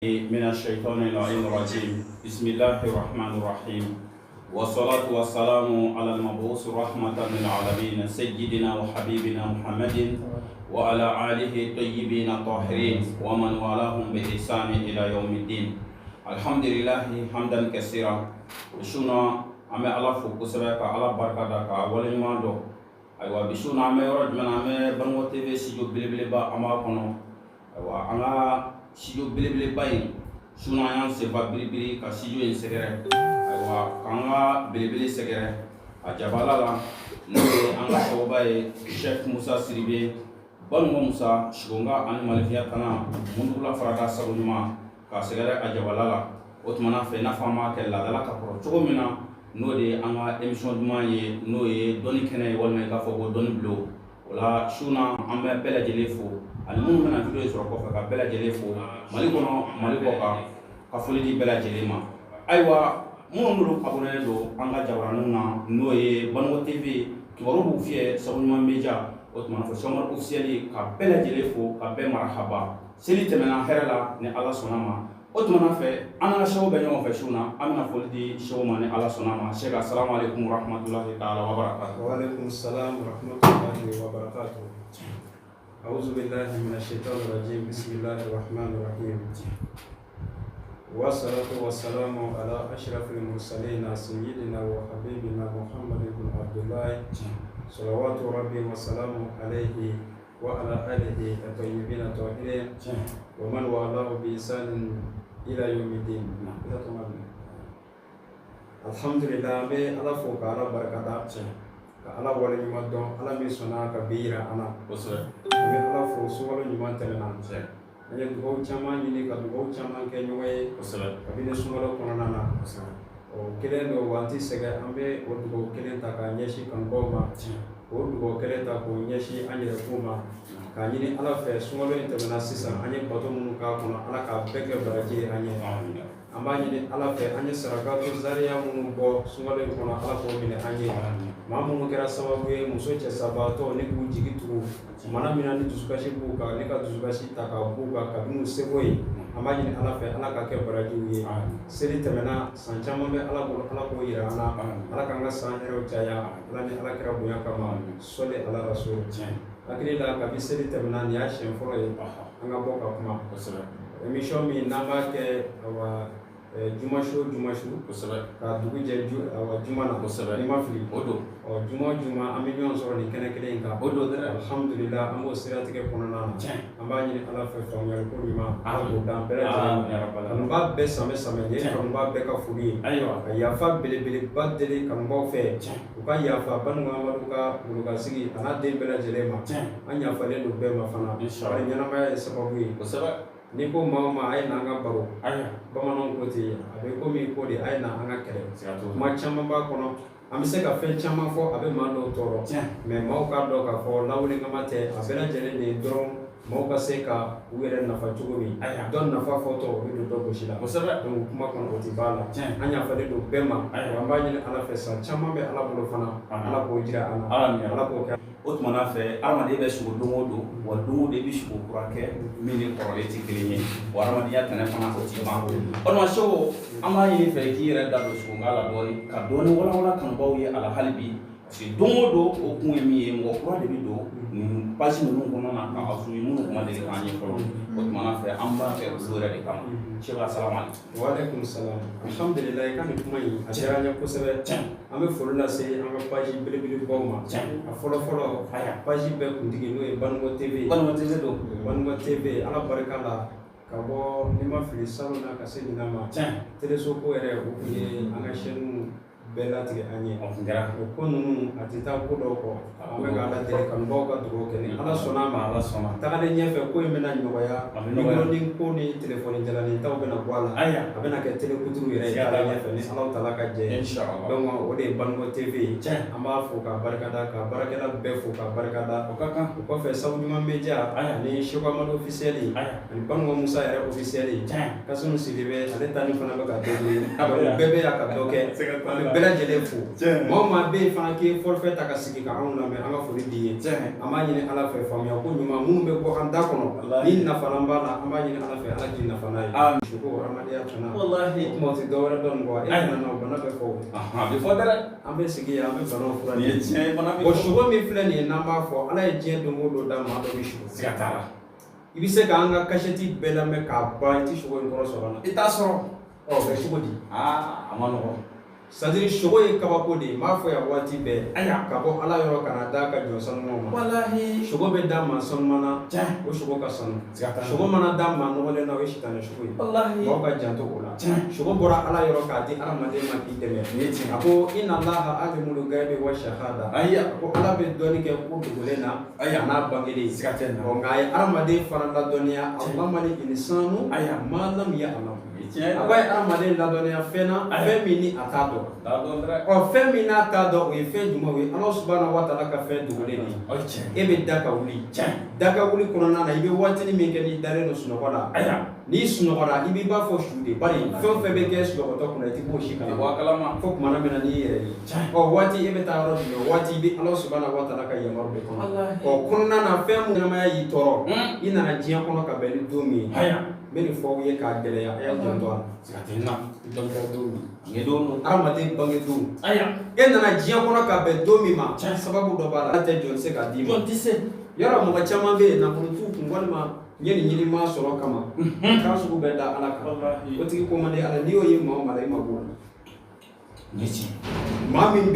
من الشيطان اللعين الرجيم. بسم الله الرحمن الرحيم، والصلاة والسلام على المبعوث رحمة للعالمين، سيدنا وحبيبنا محمد وعلى آله الطيبين الطاهرين ومن والاهم بإحسان إلى يوم الدين. الحمد لله حمدا كثيرا. Su na, an bɛ Ala fo kosɛbɛ, ka Ala barika da, ka waleɲuman dɔn. Ayiwa, bi su na, an bɛ yɔrɔ jumɛn na? An bɛ Banikɔ TV studio belebeleba, an b'a kɔnɔ. Ayiwa, an ka studio belebeleba in, su na, an y'an senfa biribiri ka studio in sɛgɛrɛ. Ayiwa, k'an ka belebele sɛgɛrɛ a jabala la, n'o ye an ka sababuba ye, Cheick Musa Sidibe, Banikɔ Musa Sigonka ani Malifiya tana mundugula farata sago ɲuman, k'a sɛgɛrɛ a jabala la. O tuma fɛ, i n'a fɔ an b'a kɛ laadala ka kɔrɔ cogo min na, n'o de ye an ka émission duman ye, n'o ye dɔnni kɛnɛ ye, walima i k'a fɔ ko dɔnni bulon. O la, su na, an bɛ bɛɛ lajɛlen fo, ani minnu bɛna vidéo sɔrɔ kɔfɛ, ka bɛɛ lajɛlen fo, Mali kɔnɔ, Mali kɔ kan, ka foli di bɛɛ lajɛlen ma. Ayiwa, minnu n'olu abonné don an ka jabaraninw na, n'o ye Banikɔ TV, kibaru b'u fiyɛ, Sago Ɲuman Media, o tuma fɔ Sɔmari officiel, ka bɛɛ lajɛlen fo, ka bɛɛ marahaba. Seli tɛmɛna hɛrɛ la ni Ala sɔnna ma. O tuma fɛ, an ka sɛw bɛ ɲɔgɔn fɛ su na, an bɛna foli di sɛw ma ni Ala sɔnna ma. Sɛki, asalamu aleykum warahmatulahi taala wa barakatu. وعليكم السلام ورحمة الله وبركاته. أعوذ بالله من الشيطان الرجيم. بسم الله الرحمن الرحيم، والصلاة والسلام على أشرف المرسلين، سيدنا وحبيبنا محمد بن عبد الله، صلوات ربي وسلامه عليه وعلى آله الطيبين الطاهرين ومن والاه بإحسان إلى يوم الدين. الحمد لله, an bɛ Ala fo, ka Ala barikada, ka Ala waleɲuman dɔn, Ala min sɔnna ka bi yira an na. An bɛ Ala fo, sunkalo ɲuman tɛmɛna. An ye dugawu caman ɲini, ka dugawu caman kɛ ɲɔgɔn ye kabini sunkalo kɔnɔna na. O kelen don wa, an ti sɛgɛn, an bɛ o dugawu kelen ta k'a ɲɛsin kanubaw ma, o dugawu kelen ta k'o ɲɛsin an yɛrɛkun ma, k'a ɲini Ala fɛ, sunkalo in tɛmɛna sisan, an ye bato minnu k'a kɔnɔ, Ala k'a bɛɛ kɛ baraji ye an ye. An b'a ɲini Ala fɛ, an ye sarakatu zariya minnu bɔ sunkalo in kɔnɔ, Ala k'o minɛ an ye. Maa minnu kɛra sababu ye, muso cɛ sabaatɔ ni k'u jigi tugu mana min na, ni dusukasi b'u kan, ne ka dusukasi ta k'a b'u kan kabini u seko ye, an b'a ɲini Ala fɛ, Ala ka kɛ barajiw ye. Seli tɛmɛna, san caman bɛ Ala bolo, Ala k'o yira an na. Ala k'an ka san hɛrɛw caya, Ala ni Ala kɛra bonya kama, sɔli ala rasul. Hakili la, kabi seli tɛmɛna, nin y'a siɲɛ fɔlɔ ye an ka bɔ ka kuma. Émission min n'an b'a kɛ, awa, juma su o juma su, ka dugu jɛ ju, awa, juma na. N'i ma fili. O don. Ɔ, juma o juma, an bɛ ɲɔgɔn sɔrɔ nin kɛnɛ kelen in kan. O don dɛ. Alhamdulillah, an b'o siratigɛ kɔnɔna na. An b'a ɲini Ala fɛ, faamuyali ko ɲuman, Ala k'o d'an bɛɛ lajɛlen ma. Kanubaa bɛɛ sanbɛ sanbɛ, nin ye kanubaa bɛɛ ka foli ye. Ka yafa belebeleba deli kanubaw fɛ, u ka yafa Banikɔ Amadu ka golokasigi a n'a den bɛɛ lajɛlen ma. An yafalen don bɛɛ ma fana. Bari ɲɛnamaya ye sababu ye. N'i ko maa o maa a ye na an ka baro, bamananw ko ten, a bɛ komi ko de a ye na an ka kɛlɛ. Kuma caman b'a kɔnɔ, an bɛ se ka fɛn caman fɔ, a bɛ maa dɔw tɔɔrɔ, mais maaw k'a dɔn k'a fɔ lawuli kama tɛ, a bɛɛ lajɛlen de ye dɔrɔn maaw ka se ka u yɛrɛ nafa cogo min. Dɔ nafa fɔtɔ, o bɛ don dɔ gosi la. Donc kuma kɔnɔ, o ti b'a la. An yafalen don bɛɛ ma. An b'a ɲini Ala fɛ, san caman bɛ Ala bolo fana, Ala k'o jira an na, Ala k'o kɛ. O tuma fɛ, hadamaden bɛ sugo don o don, wa don o don i bɛ sugo kura kɛ min ni kɔrɔlen tɛ kelen ye. Wa hadamadenya tɛnɛ fana, o ti ban. O tuma, Seko, an b'a ɲini fɛ k'i yɛrɛ da don sugonka la dɔɔni, ka dɔɔni walawala kanubaw ye a la hali bi, parce que don o don, o kun ye min ye, mɔgɔ kura de bɛ don nin page ninnu kɔnɔ na ka aw ye minnu kuma deli k'an ye fɔlɔ. O tuma fɛ, an b'a kɛ olu yɛrɛ de kama. Seko, asalamu aleykum. Waaleykum salam. Alhamdulillah, i ka nin kuma in, a diyara n ye kosɛbɛ. An bɛ foli lase an ka page belebelebaw ma. A fɔlɔ fɔlɔ, page bɛɛ kuntigi, n'o ye Banikɔ TV. Banikɔ TV don. Banikɔ TV, Ala barika la, ka bɔ n'i ma fili salon na ka se ɲinan ma, teleso ko yɛrɛ, o tun ye an ka chaîne bɛɛ latigɛ an ye. O tun kɛra. O ko ninnu, a tɛ taa ko dɔw kɔ. An bɛ ka Ala deli, kanubaw ka dugawu kɛ, ni Ala sɔnna a ma. Ala sɔnna. Tagalen ɲɛfɛ, ko in bɛna nɔgɔya. A bɛ nɔgɔya. Ni ko ni telefɔni jalanin taw bɛna bɔ a la. A bɛna kɛ télé kuturu yɛrɛ ye tagalen ɲɛfɛ, ni Ala taala ka jɛ ye. Inshallah. Donc o de ye Banikɔ TV ye. An b'a fo ka barikada, ka baarakɛla bɛɛ fo ka barikada. O ka kan. O kɔfɛ, Sabu Ɲuman Media ani Seko Amadu officiel ani Banikɔ Musa yɛrɛ officiel. Kasimu Sidibe, ale ta ni fana bɛ ka débrouiller. Donc bɛɛ bɛ yan ka dɔ kɛ. An bɛ bɛɛ bɛɛ lajɛlen fo. Maa o maa bɛ yen fana k'i ye forfait ta ka sigi ka anw lamɛn, an ka foli b'i ye. An b'a ɲini Ala fɛ, faamuya ko ɲuman minnu bɛ bɔ an da kɔnɔ ni nafalan b'a la, an b'a ɲini Ala fɛ, Ala k'i nafa n'a ye. Suko hadamadenya tana. Walahi. O kuma o tɛ dɔwɛrɛ dɔn nin kɔ, e nana o bana bɛ fɔ. A bɛ fɔ dɛ. An bɛ sigi yan, an bɛ banaw furakɛ. Nin ye tiɲɛ ye, bana bɛ fɔ. Suko min filɛ nin ye, n'an b'a fɔ Ala ye diɲɛ don o don da, maa dɔ bɛ suko. Siga t'a la. I bɛ se k'an ka kasɛti bɛɛ lamɛn k'a ban, i tɛ sogo in kɔrɔ sɔrɔ a la. I t'a sɔrɔ. Ɔ bɛ cogo di? Aa, a ma nɔgɔn. C'est à dire sogo ye kabako de ye, n b'a fɔ yan waati bɛɛ. Ayiwa. Ka bɔ Ala yɔrɔ ka na d'a ka jɔn sanumaw ma. Walahi. Sogo bɛ da maa sanuman na, Tiɲɛ. o sogo ka sanu. Siga t'a la. Sogo mana da maa nɔgɔlen na, o ye sitanɛ sogo ye. Walahi. Maaw ka janto o la. Tiɲɛ. Sogo bɔra Ala yɔrɔ k'a di hadamaden ma k'i dɛmɛ. Nin ye tiɲɛ. A ko inna Allaha alimul ghaibi wa shahada. Ayiwa. A ko Ala bɛ dɔnni kɛ ko dogolen na. Ayiwa. A n'a bangelen. Siga tɛ nin na. Ɔ nka a ye hadamaden fana ladɔnniya. Allamani insanu Ayiwa. ma lam ya'lam. Nin ye tiɲɛ ye. A ko a ye hadamaden ladɔnniya fɛn na, Ayiwa. fɛn min ni a t'a dɔn. T'a dɔn dɛ. Ɔ fɛn min n'a t'a dɔn, o ye fɛn jumɛn? O ye Ala subahana wa taala ka fɛn dogolen de ye. O ye tiɲɛ. E bɛ da ka wuli. Tiɲɛ. Da ka wuli kɔnɔna na, i bɛ waatinin min kɛ n'i dalen don sunɔgɔ la. Ayiwa. N'i sunɔgɔra, i b'i b'a fɔ su de, bari fɛn o fɛn bɛ kɛ sunɔgɔtɔ kunna, i tɛ b'o si I bɔ kalama. a kalama. Fo kumana min na n'i yɛrɛ ye. Tiɲɛ. Ɔ waati e bɛ taa yɔrɔ jumɛn? Waati i bɛ Ala subahana wa taala ka yamaru de kɔnɔ. Walahi. Ɔ kɔnɔna na, fɛn mun ɲɛnamaya y'i tɔɔrɔ, i nana diɲɛ kɔnɔ ka bɛn ni don min ye. Ayiwa. N bɛ nin fɔ aw ye k'a gɛlɛya, a y'a janto a la. Siga tɛ nin na. I bangera don min. Nin ye don don. Hadamaden bange don. Ayiwa. E nana diɲɛ kɔnɔ ka bɛn don min ma, Tiɲɛ. sababu dɔ b'a la. Ala tɛ jɔn se k'a d'i ma. Jɔn tɛ se. Yɔrɔ mɔgɔ caman bɛ yen, nafolo t'u kun, walima n ye nin ɲini n m'a sɔrɔ kama. K'a sugu bɛɛ da Ala kan. Walahi. O tigi ko man di Ala, n'i y'o ye maa o maa la, i mako la. Nin ye tiɲɛ. Maa min bɛ